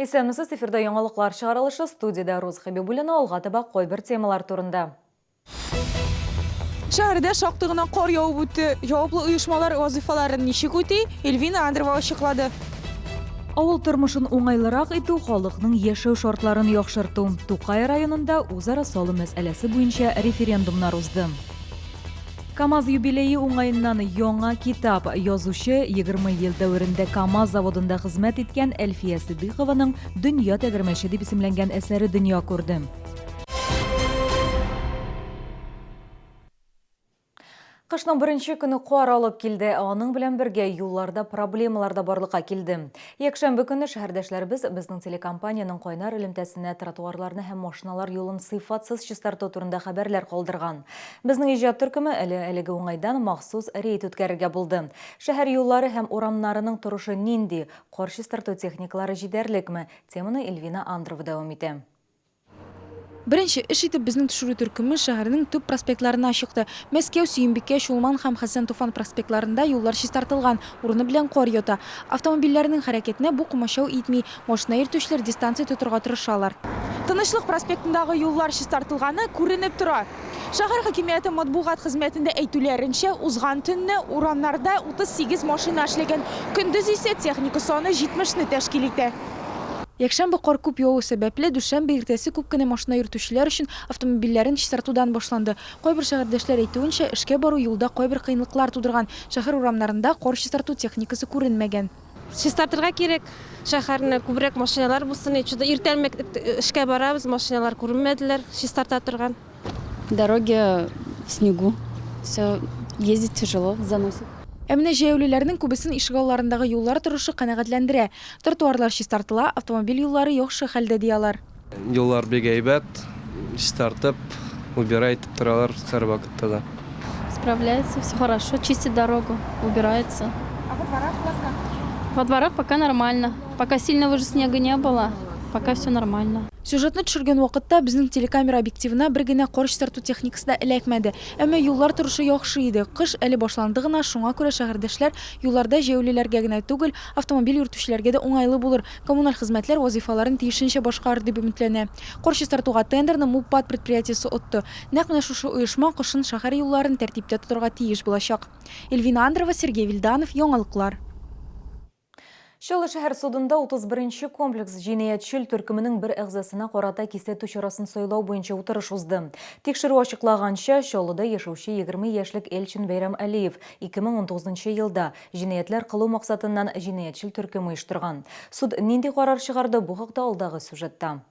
Исәнмесез, эфирда яңалыклар чыгарылышы, студиядә Роза Хәбибуллина, алга таба кайбер темалар турында. Шәһәрдә шактый гына кар явып үтте. Җаваплы оешмалар вазыйфаларын ничек үти, Эльвина Андрева ачыклады. Авыл тормышын уңайлырак итү, халыкның яшәү шартларын яхшырту. Тукай районында үзара салым мәсьәләсе буенча референдумнар узды. КАМАЗ юбилее уңаеннан яңа китап. Язучы, 20 ел дәверендә КАМАЗ заводында хезмәт иткән Әлфия Сидыйкованың Дөнья тәгәрмәче дип исемләнгән әсәре дөнья күрде. Кышның беренче көне кар алып килде, ә аның белән бергә юлларда проблемалар да барлыкка килде. Якшәмбе көнне шәһәрдәшләребез безнең телекомпаниянең кайнар элемтәсенә тротуарларны һәм машиналар юлын сыйфатсыз чистарту турында хәбәрләр калдырган. Безнең иҗат төркеме әле әлеге уңайдан махсус рейд үткәрергә булды. Шәһәр юллары һәм урамнарының торышы нинди, кар чистарту техникалары җитәрлекме? Теманы Эльвина Андрова дәвам итә. Беренче эш итеп безнең төшерү төркеме шәһәрнең төп проспектларына чыкты. Мәскәү, Сөембикә, Чулман һәм Хәсән Туфан проспектларында юллар чистартылган, урыны белән кар ята. Автомобильләрнең хәрәкәтенә бу комачау итми, машина йөртүчеләр дистанция тотырга тырышалар. Тынычлык проспектындагы юллар чистартылганы күренеп тора. Шәһәр хакимияте матбугат хезмәтендә әйтүләренчә, узган төнне урамнарда 38 машина эшләгән, көндез исә техника саны 70 не тәшкил итә. Якшәмбе кар күп яву сәбәпле, дүшәмбе иртәсе күп кенә машина йөртүчеләр өчен автомобильләрен чистартудан башланды. Кайбер шәһәрдәшләр әйтүенчә, эшкә бару юлда кайбер кыенлыклар тудырган, шәһәр урамнарында кар чистарту техникасы күренмәгән. Чистартырга кирәк шәһәрне, күбрәк машиналар булсын иде. Чудо иртән эшкә барабыз, машиналар күренмәделәр чистарта торган. Дороги в снегу, все ездить тяжело, заносит. Ә менә җәяүлеләрнең күбесен ишегалларындагы юллар торышы канәгатьләндерә. Тротуарлар чистартыла, автомобиль юллары яхшы хәлдә, ди алар. Юллар бик әйбәт, чистартып, убирать итеп торалар һәрвакытта да. Справляется, все хорошо, чистит дорогу, убирается. А во дворах у вас как? Во дворах пока нормально. Пока сильного же снега не было, пока все нормально. Сюжетны төшергән вакытта безнең телекамера объективына бер генә кар чистарту техникасы да эләкмәде. Әмма юллар торышы яхшы иде. Кыш әле башланды гына, шуңа күрә шәһәрдәшләр юлларда җәяүлеләргә генә түгел, автомобиль йөртүчеләргә дә уңайлы булыр, коммуналь хезмәтләр вазыйфаларын тиешенчә башкарыр дип өметләнә. Кар чистартуга тендерны МУПАД предприятиесе отты. Нәкъ менә шушы оешма кышын шәһәр юлларын тәртиптә тотарга тиеш булачак. Эльвина Андрова, Сергей Вильданов, Яңалыклар. Чаллы шәһәр судында 31 нче комплекс җинаятьчел төркеменең бер әгъзасына карата кисәтү чарасын сайлау буенча утырыш узды. Тикшерү ачыклаганча, Чаллыда яшәүче 20 яшьлек Эльчин Бәйрәмалиев 2019 нчы елда җинаятьләр кылу максатыннан җинаятьчел төркем оештырган. Суд нинди карар чыгарды, бу хакта алдагы сюжетта.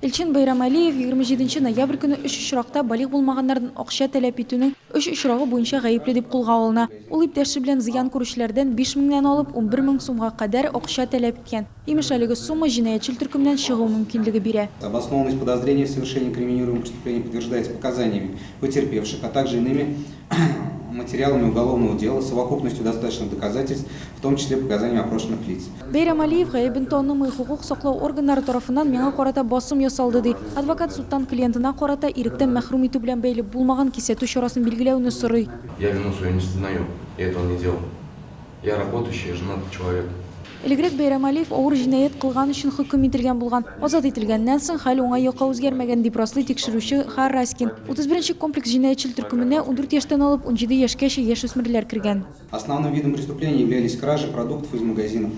Эльчин Бәйрәмалиев 27 нче ноябрь көне өч очракта балигъ булмаганнардан акча таләп итүнең өч очрагы буенча гаепле дип кулга алына. Ул иптәше белән зыян күрүчеләрдән 5 меңнән алып 11 мең сумга кадәр акча таләп иткән. Имеш, әлеге сумма җинаятьчел төркемнән чыгу мөмкинлеге бирә. Обоснованность подозрения в совершении инкриминируемых преступлений подтверждается показаниями потерпевших, а также иными материалами уголовного дела, совокупностью достаточных доказательств, в том числе показаниями опрошенных лиц. Бәйрәмалиев гаебен танымый, хокук саклау органнары тарафыннан миңа карата басым ясалды, ди. Адвокат судтан клиентына карата иректән мәхрүм итү белән бәйле булмаган кисәтү чарасын билгеләүне сорый. Я вину свою не сознаю, я этого не делал. Я работающий, женатый человек. Элегрәк Бәйрәмалиев авыр җинаять кылган өчен хөкем ителгән булган. Азат ителгәннән соң хәл уңай якка үзгәрмәгән, дип раслый тикшерүче Хараськин. 31 нче комплекс җинаятьчел төркеменә 14 яшьтән алып 17 яшькәчә яшүсмерләр кергән. Основным видом преступления являлись кражи продуктов из магазинов.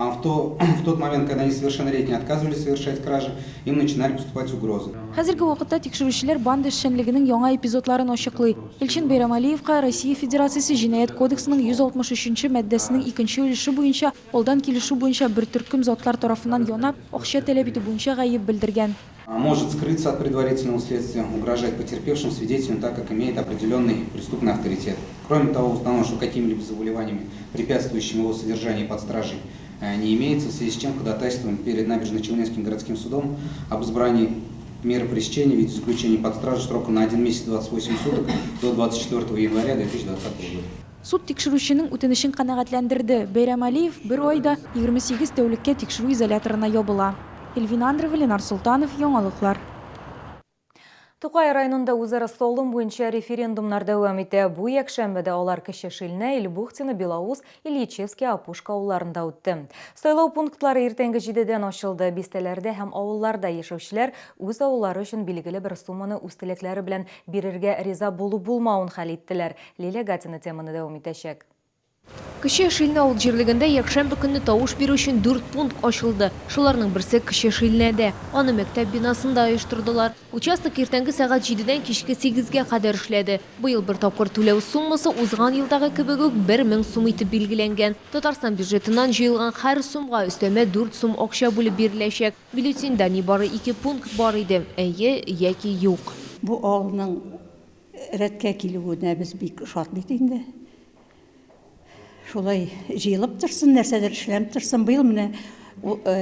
А в, то, в тот момент, когда несовершеннолетние отказывались совершать кражи, им начинали поступать угрозы. Хәзерге вакытта тикшерүчеләр банда эшчәнлегенең яңа эпизодларын ачыклый. Эльчин Бәйрәмалиевка Россия Федерациясе Җинаять кодексының 163 нче маддәсенең икенче өлеше буенча алдан килешү буенча бер төркем затлар тарафыннан янап, акча таләп итү буенча гаеп белдергән. Может скрыться от предварительного следствия, угрожать потерпевшим свидетелям, так как имеет определенный преступный авторитет. Кроме того, установлено, что какими-либо заболеваниями, препятствующими его содержанию под стражей, э, не имеется, в связи с чем ходатайствуем перед Набережно-Челнинским городским судом об избрании меры пресечения в виде заключения под стражу сроком на 1 месяц 28 суток до 24 января 2020 года. Суд тикшерүченең үтенечен канәгатьләндерде. Бәйрәмалиев бер айда 28 тәүлеккә тикшерү изоляторына ябыла. Эльвина Андрева, Ленар Солтанов, Яңалыклар. Тукай районында үзара салым буенча референдумнар дәвам итә. Бу якшәмбедә алар Кече Шилнә, Ильбухтино, Белоус, Ильичевский, Апушка авылларында үтте. Сайлау пунктлары иртәнге җидедән ачылды. Бистәләрдә һәм авылларда яшәүчеләр үз авыллары өчен билгеле бер сумманы үз теләкләре белән бирергә риза булу-булмавын хәл иттеләр. Лилия Гатина теманы дәвам итәчәк. Кече Шилнә авыл җирлегендә якшәмбе көнне тавыш бирү өчен дүрт пункт ачылды. Шуларның берсе Кече Шилнәдә. Аны мәктәп бинасында оештырдылар. Участок иртәнге сәгать җидедән кичке сигезгә кадәр эшләде. Быел бер тапкыр түләү суммасы узган елдагы кебек үк 1000 сум итеп билгеләнгән. Татарстан бюджетыннан җыелган һәр сумга өстәмә дүрт сум акча бүлеп биреләчәк. Бюллетеньдә нибары ике пункт бар иде, әйе яки юк. Бу авылның рәткә килүенә без бик шат бит инде. Шулай җыелып торсын, нәрсәдер эшләнеп торсын. Быел менә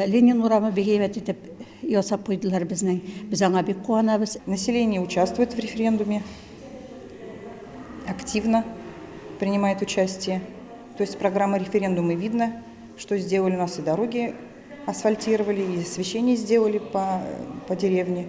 Ленин урамы бик әйбәт итеп ясап куйдылар безнең. Без аңа бик куанабыз. Население участвует в референдуме, активно принимает участие. То есть программа референдума видно, что сделали у нас и дороги асфальтировали, и освещение сделали по, по деревне.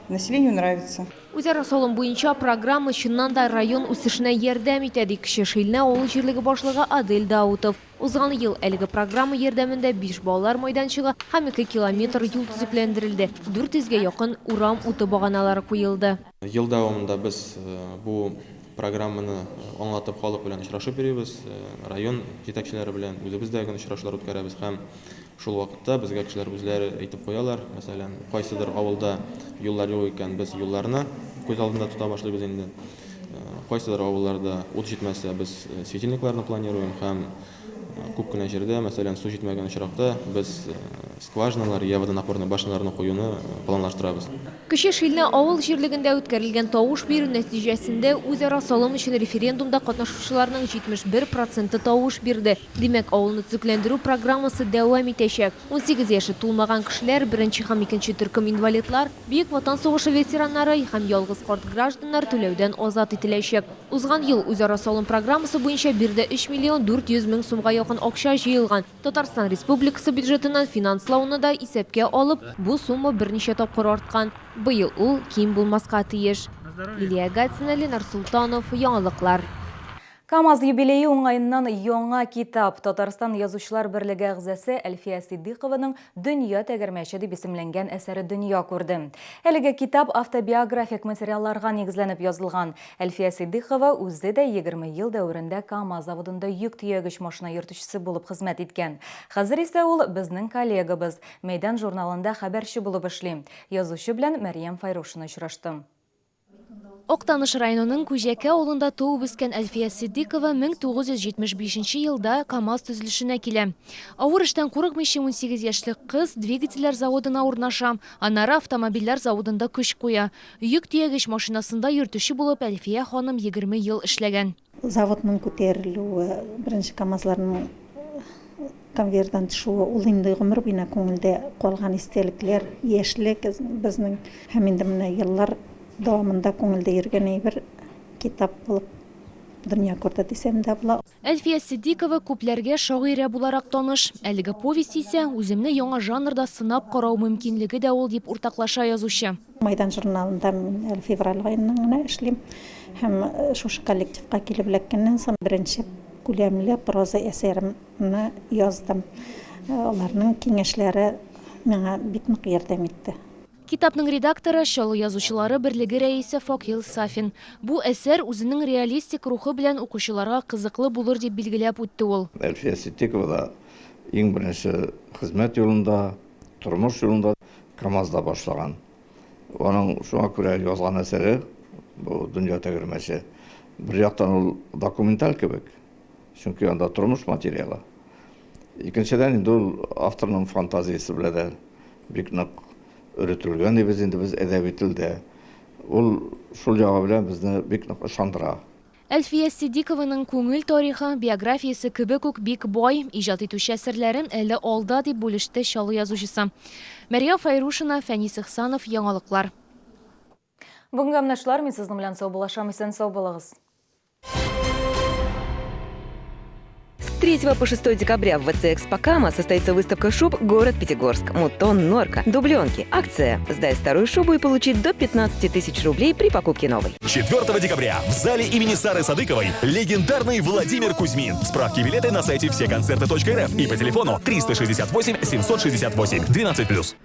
Населению нравится. Үзара салым буенча программа чыннан да район үсешенә ярдәм итә, ди Кече Шилнә авыл җирлеге башлыгы Адель Даутов. Узган ел әлеге программа ярдәмендә биш балалар майданчыгы һәм ике километр юл төзекләндерелде, 400 гә якын урам уты баганалары куелды. Ел дәвамында без бу программаны аңлатып халык белән очрашып йөрибез, район җитәкчеләре белән үзебез дә гел очрашулар үткәрәбез һәм Шул вакытта безгә кешеләр үзләре әйтеп куялар, мәсәлән, кайсыдыр авылда юллар юк икән, без юлларны күз алдында тота башлыйбыз инде. Кайсыдыр авылларда ут җитмәсә, без светильникларны планируем һәм күп кенә җирдә, мәсәлән, су җитмәгән очракта, без скважиналар я водонапорный башняларны куюны планлаштырабыз. Кече Шилнә авыл җирлегендә үткәрелгән тавыш бирү нәтиҗәсендә үзара салым өчен референдумда катнашучыларның 71 проценты тавыш бирде. Димәк, авылны төзекләндерү программасы дәвам итәчәк. 18 яше тулмаган кешеләр, беренче һәм икенче төркем инвалидлар, Бөек Ватан сугышы ветераннары һәм ялгыз карт гражданнар түләүдән азат ителәчәк. Узган ел үзара салым программасы буенча биредә 3 миллион 400 мең сумга якын акча җыелган. Татарстан Республикасы бюджетыннан финанслауны да исәпкә алып, бу сумма берничә тапкыр арткан. Быел ул ким булмаска тиеш. Лилия Гатина, Ленар Солтанов, Яңалыклар. КАМАЗ юбилее уңаеннан яңа китап, Татарстан Язучылар берлеге әгъзасы Әлфия Ситдыйкованың Дөнья тәгәрмәче дип исемләнгән әсәре дөнья күрде. Әлеге китап автобиографик материалларга нигезләнеп язылган. Әлфия Ситдыйкова үзе дә 20 ел дәверендә КАМАЗ заводында йөк төягеч машина йөртүчесе булып хезмәт иткән. Хәзер исә ул безнең коллегабыз, Мәйдан журналында хәбәрче булып эшли. Язучы белән Мәрьям Файрушина очрашты. Актаныш районының Күҗәкә авылында туып үскән Әлфия Ситдыйкова 1975 нче елда КАМАЗ төзелешенә килә. Авыр эштән курыкмыйча 18 яшьлек кыз двигательләр заводына урнаша, аннары автомобильләр заводында көч куя. Йөк төягеч машинасында йөртүче булып Әлфия ханым 20 ел эшләгән. Заводның күтәрелүе, беренче КАМАЗларның конвейердан төшүе, ул инде гомер буена күңелдә калган истәлекләр, яшьлек безнең һәм инде менә еллар дәвамында күңелдә йөргән әйбер китап булып дөнья күрде дисәм дә була. Әлфия Ситдыйкова күпләргә шагыйрә буларак таныш. Әлеге повесть исә, үземне яңа жанрда сынап карау мөмкинлеге дә ул, дип уртаклаша язучы. Майдан журналында мин әле февраль аеннан гына эшлим. Һәм шушы коллективка килеп эләккәннән соң беренче күләмле проза әсәремне яздым. Аларның киңәшләре миңа бик нык ярдәм итте. Китапның редакторы, Чаллы язучылары берлеге рәисе Факил Сафин. Бу әсәр үзенең реалистик рухы белән укучыларга кызыклы булыр дип билгеләп үтте ул. Әлфия Ситдикова да иң беренче хезмәт юлында, тормыш юлында КАМАЗда башлаган. Аның шуңа күрә язган әсәре бу Дөнья тәгәрмәче. Бер яктан ул документаль кебек, чөнки анда тормыш материалы. Икенчедән инде ул авторның фантазиясе белән дә бик нык өретелгән дибез инде без әдәби телдә. Ул шул ягы белән безне бик нык ышандыра. Әлфия Ситдикованың күңел тарихы, биографиясе кебек үк бик бай, иҗат итүче әсәрләрем әле алда, дип бүлеште Чаллы язучысы. Мәрьям Фәйрушина, Фәнис Ихсанов, Яңалыклар. Бүгенгә менә шулар, мин сезнең белән саубуллашам, исән-сау булыгыз. С 3 по 6 декабря в ВЦ «Экспокама» состоится выставка шуб «Город Пятигорск». Мутон, норка, дубленки. Акция «Сдай старую шубу и получи до 15 тысяч рублей при покупке новой». 4 декабря в зале имени Сары Садыковой легендарный Владимир Кузьмин. Справки и билеты на сайте всеконцерты.рф и по телефону 368 768 12+.